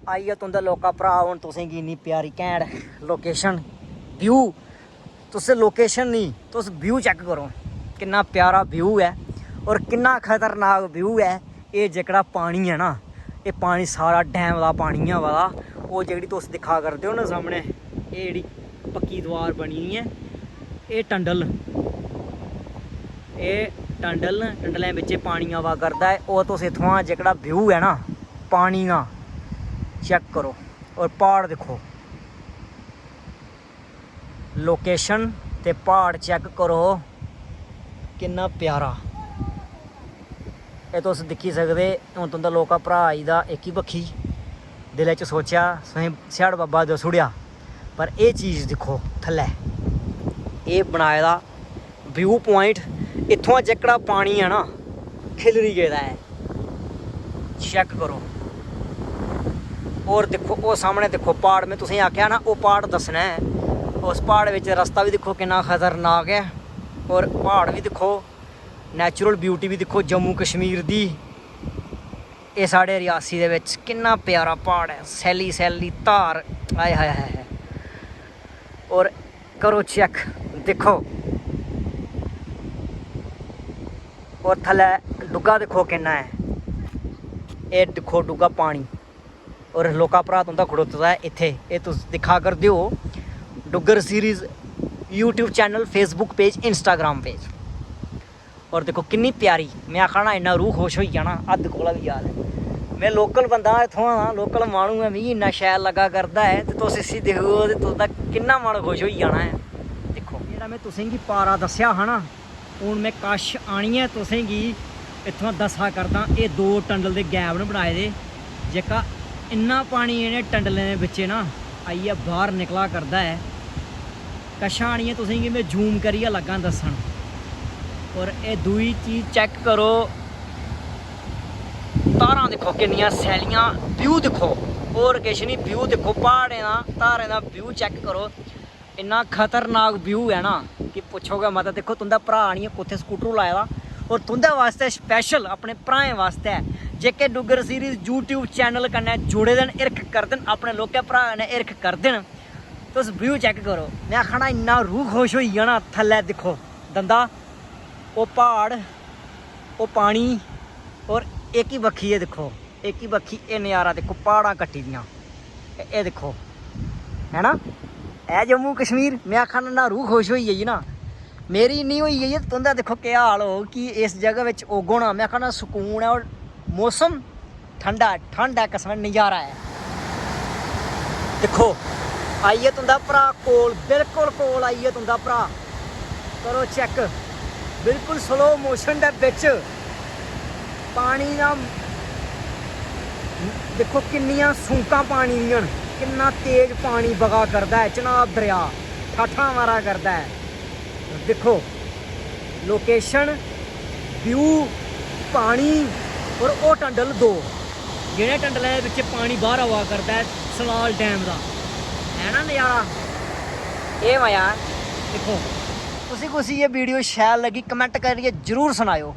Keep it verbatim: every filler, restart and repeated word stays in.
आई गेआ तुं'दा लौह्का भ्राऽ, हून तुसेंगी इन्नी प्यारी घैंट लोकेशन, व्यू, तुस लोकेशन निं, तुस व्यू चैक करो, किन्ना प्यारा व्यू ऐ। और किन्ना खतरनाक व्यू ऐ। एह् जेह्कड़ा पानी ऐ ना, एह् पानी सारा डैम दा पानी ऐ आवा दा। ओह् जेह्ड़ी तुस दिक्खा करदे ओ ना सामनै, एह् जेह्ड़ी पक्की दीवार बनी दी ऐ, एह् टंडल, एह् टंडल न, टंडलें बिच्च पानी आवा करदा ऐ। ओह् तुस इत्थुआं जेह्कड़ा व्यू ऐ ना पानी दा, चैक करो। और प्हाड़ दिक्खो, लोकेशन ते प्हाड़ चैक करो, किन्ना प्यारा। एह् तुस दिक्खी सकदे, हून तुं'दा लौह्का भ्राऽ आई दा इक ही बक्खी, दिलै च सोचेआ, तुसें सियाढ़ बाबा दस्सी ओड़ेआ, पर एह् चीज दिक्खो थल्लै, एह् बनाए दा व्यू प्वाइंट। इत्थुआं जेह्कड़ा पानी ऐ ना, खिलरी गेदा ऐ, चैक करो। और दिक्खो, ओह् सामनै दिक्खो प्हाड़, में तुसेंगी आखेआ ना, ओह् प्हाड़ दस्सना ऐ। उस प्हाड़ बिच रस्ता बी दिक्खो किन्ना खतरनाक ऐ, और प्हाड़ बी दिक्खो, नेचुरल ब्यूटी बी दिक्खो जम्मू कश्मीर दी। एह् साढ़े रियासी दे बिच किन्ना प्यारा प्हाड़ ऐ, सैल्ली सैल्ली धार, आय हाय हाय हाय। और करो चैक, दिक्खो, और थल्लै डुग्गा दिक्खो किन्ना ऐ। एह् दिक्खो डुग्गा पानी, और लौह्का भ्राऽ तुं'दा खड़ोते दा ऐ इत्थै। एह् तुस दिक्खा करदे ओ Duggar series YouTube channel, Facebook page, Instagram page. और दिक्खो किन्नी प्यारी, में आखा ना इन्ना रूह खुश होई जाना, हद्द कोला बी ज्यादा। में लोकल बंदा इत्थुआं दा, लोकल माह्नू ऐ, मिगी इन्ना शैल लग्गा करदा ऐ, ते तुस इसी दिखगो ते तुं'दा किन्ना मन खुश होई जाना ऐ। दिक्खो, जेह्ड़ा में तुसेंगी पारा दस्सेआ हा ना, हून में कश आनियै तुसेंगी इत्थुआं दस्सा करदा। एह् दो टंडल दे गैप न बनाए दे, जेह्का इन्ना पानी इ'नें टंडलें दे बिच्चे ना आइयै बाह्र निकला करदा ऐ। कशा आनियै तुसेंगी में जूम करियै लग्गां दस्सन। और एह् दूई चीज चैक करो, धारां दिक्खो किन्नियां सैल्लियां, व्यू दिक्खो, होर किश निं, व्यू दिक्खो प्हाड़ें दा, धारें दा व्यू चैक करो। इन्ना खतरनाक व्यू ऐ ना कि पुच्छो गै मत। दिक्खो, तुं'दा भ्राऽ आनियै कुत्थै स्कूटरू लाए दा, और तुं'दे वास्तै स्पैशल, अपने भ्राएं वास्तै, जेह्के डुग्गर सीरीज YouTube चैनल कन्नै जुड़े दे न, हिरख करदे न, अपने लौह्के भ्राऽ कन्नै हिरख करदे न। तुस व्यू चैक करो, में आखना इन्ना रूह खुश होई जाना। थल्लै दिक्खो दंदा, ओह् प्हाड़, ओह् पानी, और इक ही बक्खी एह् दिक्खो, इक ही बक्खी एह् नज़ारा दिक्खो, प्हाड़ां कट्टी दियां। ए-, एह् दिक्खो, है ना, ऐ जम्मू कश्मीर। में आखा ना, रूह खुश होई गेई ना, मेरी इन्नी होई गेई ऐ, तुं'दा दिक्खो केह् हाल होग कि इस जगह बिच औगो ना। में आखा ना, सकून ऐ, और मौसम ठंडा ऐ, ठंड ऐ, कसम नज़ारा ऐ। दिक्खो, आई गेआ तुं'दा भ्राऽ कोल, बिल्कुल कोल आई गेआ तुं'दा भ्राऽ। करो चैक, बिल्कुल स्लो मोशन दे बिच पानी दा। दिक्खो, किन्नियां सूंकां पानी दियां न, किन्ना तेज पानी बगा करदा ऐ, चनाब दरेआ ठाठां मारा करदा ऐ। दिक्खो, लोकेशन, व्यू, पानी, और ओह् टंडल दो, जि'नें टंडलें दे बिच्च पानी बाह्र आवा करदा ऐ सलाल डैम दा। है ना नज़ारा? एह् मज़ा ऐ। दिक्खो, कुसी कुसी ये वीडियो शैल लग्गी, कमेंट करियै जरूर सनाएओ।